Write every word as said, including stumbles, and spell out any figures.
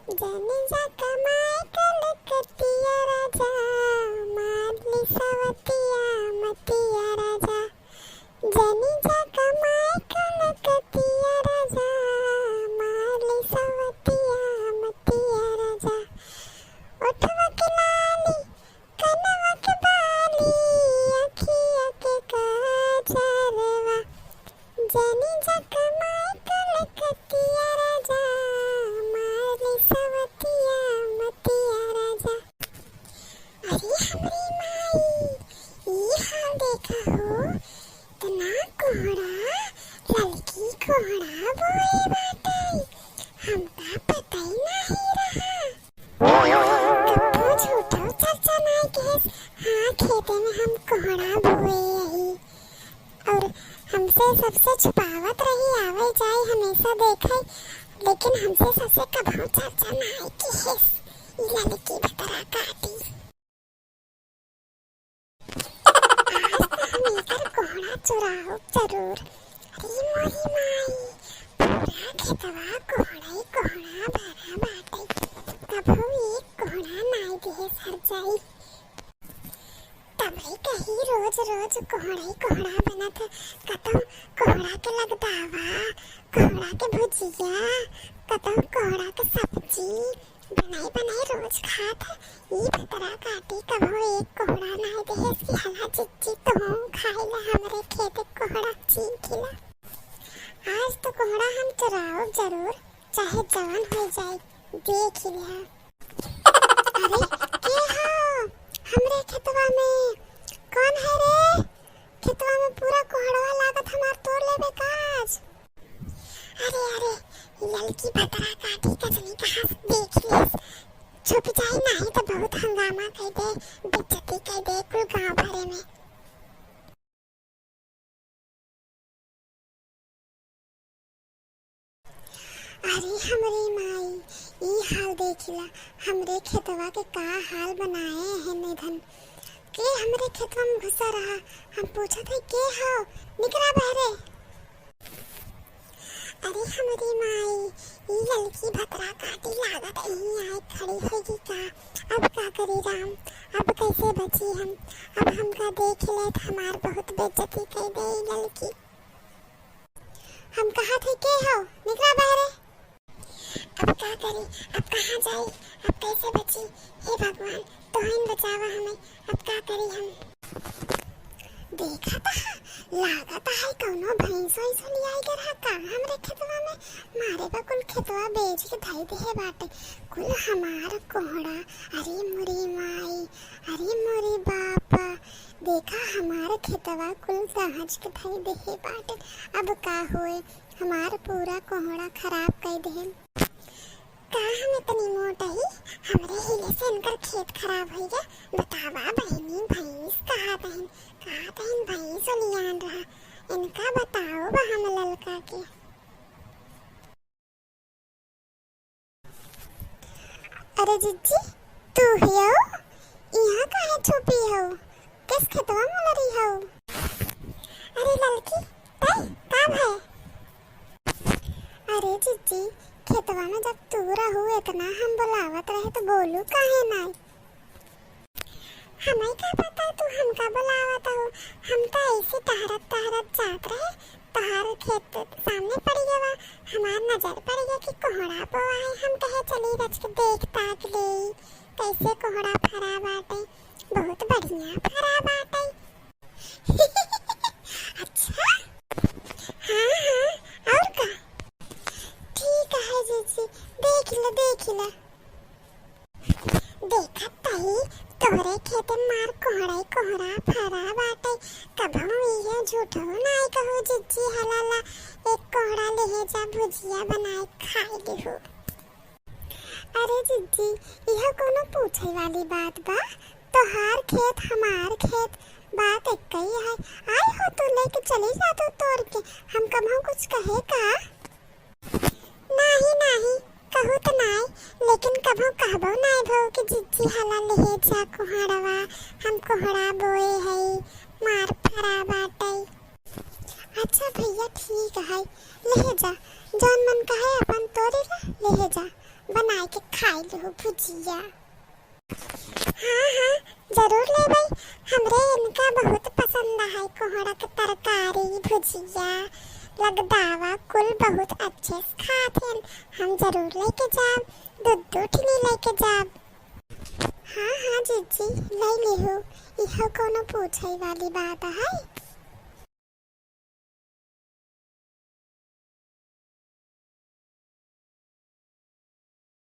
जनी जा कमाए कलकतिया राजा, मार ली सवतिया मतिया राजा। जनी जा कमाए कलकतिया राजा, मार ली सवतिया मतिया राजा। ओठवा के लाली, कनवा के बाली, अखिया के काजरवा। जनी जा कमाए कलकतिया राजा, मार ली सवतिया मतिया राजा। अरे हमरी माई, ई हाल देखा हो, इतना कोहड़ा, ललकी कोहड़ा बोए बाटे, हमका पता ही नहीं रहा। कब्बो झूठो चर्चा नाई किहेस, हाँ, खेते में हम कोहड़ा बोए हई। और हमसे सबसे छुपावत रही, आवे जाए हमेशा देखे, लेकिन हमसे सबसे कभो चर्चा नाई किहेस। ई ललकी भतरा काटी। आज त हम एकर कोहड़ा चुराउब जरूर। अरे मोरी माई, पूरा खेतवा कोहड़ा ही कोहड़ा भरा बाटे, कभो एक कोहड़ा नाई दिहेस हर जाई। तबे कही रोज रोज कोहड़ा ही कोहड़ा बनत है, कतौ कोहड़ा के लगदावा, कोहड़ा के भुजिया, कतौ कोहड़ा के सब्जी, बनाई बनाई रोज खात है। ई भतरा काटी कभो एक कोहड़ा नाई देहेस कि हला जिज्जी तोहूँ खाइला हमरे खेते कोहड़ा चीखिला। आज तो कोहड़ा हम चुराउब जरूर, चाहे जवन हो जाए, देख ही लिहा। अरे के हो हमरे खेतवा में? कौन है रे? खेतवा में पूरा कोहड़वा लागत हमार तोड़ लेबे का आज? अरे अरे, ई ललकी भतरा काटी कजनी कहाँ से देख लेस। छुप जाई, नाही तो बहुत हंगामा कर दे, बेइज्जती कर दे कुल गांव भरे में। अरे हमरे माई, ई हाल देखिला, हमरे खेतवा के का हाल बनाए हैं निधन। के हमरे खेतवा में घुसा रहा, हम पूछत है के हो, निकरा बहरे। अरे हमरी माई, ई ललकी भतरा काटी लागत यहीं आए खड़ी होगी का? अब का करी राम, अब कैसे बची हम? अब हमका देख ले त हमार बहुत बेइज्जती कर दे ई ललकी। हम कहा थे के हो, निकला बहरे। अब का करी, अब कहाँ जाई, अब कैसे बची? हे भगवान, तोहिन बचावा हमें, अब का करी हम? देखत हा, लागत है कौनो भैंस वैंस लियाई के रहा का हमरे खेतवा में? मारे बा कुल खेतवा बेच के धई देहे बाटे, कुल हमार कोहड़ा। अरे मोरी माई, अरे मोरी बापा, देखा हमार खेतवा कुल दहज के धई देहे बाटे। अब का होए, हमार पूरा कोहड़ा खराब कर देहे। का हम इतनी मोट ही? हमरे हिले से इनकर खेत खराब होइ गया। बतावा बहिनी, भैंस कहा तहिन, कहा तहिन भैंस ओलियान रहा। इनका बताओ बा हम ललका के। अरे जिज्जी, तू हियो? यहाँ काहे छुपी हो? किस खेतवा में लड़ी हो? अरे ललकी, तई का भय? अरे जिज्जी, खेतवा में जब तू रहू, इतना हम बुलावत रहे तो बोलू काहे नाई? हमें का पता तू हमका बुलावत हो, हम तो ऐसे टहरत टहरत जात रहे, तोहार खेत सामने पड़ गवा, हमार नजर पड़ गया कि कोहड़ा बोआ है, हम कहे चली रच के देख ताक ले, कैसे कोहड़ा फरा बाटे, बहुत बढ़िया फरा बाटे। अच्छा? हाँ, हाँ, और का? ठीक है जीजी, देख ले, देख ले। देखत तही तोहरे खेते मार कोहड़ा ही कोहड़ा फरा बाटे। कभो इहे झूठो नाई कहू जिज्जी हलाला, एक कोहड़ा लेहे जा भुजिया बनाए खाए लिहू। अरे जिज्जी, इहो कोनो पूछे वाली बात बा? तोहार खेत, हमार खेत, बात एक्कई है। आई हो तू लेके चली जा तू तोड़ के, हम कभो कुछ कहे का? नाही, नाही, कहू त नाय, लेकिन कभो कहबो नाय भो कि जिज्जी हला लेहे जा कोहड़वा, हम कोहड़ा बोए हई, मार फरा बाटई। अच्छा भैया, ठीक है, लेहे जा, जौन मन कहे अपन तोरी ला, लेहे जा, बनाए के खाई लिहू भुजिया। हाँ, हाँ, जरूर लेबै। हमरे इनका बहुत पसंद है कोहड़ा के तरकारी, भुजिया, लगदावा, कुल बहुत अच्छे से खात हैं। हम जरूर लेके जाब, दू दू ठिनी लेके जाब। हाँ, हाँ, जीजी, ले लिहू, इहो कोनो पूछे वाली बात है?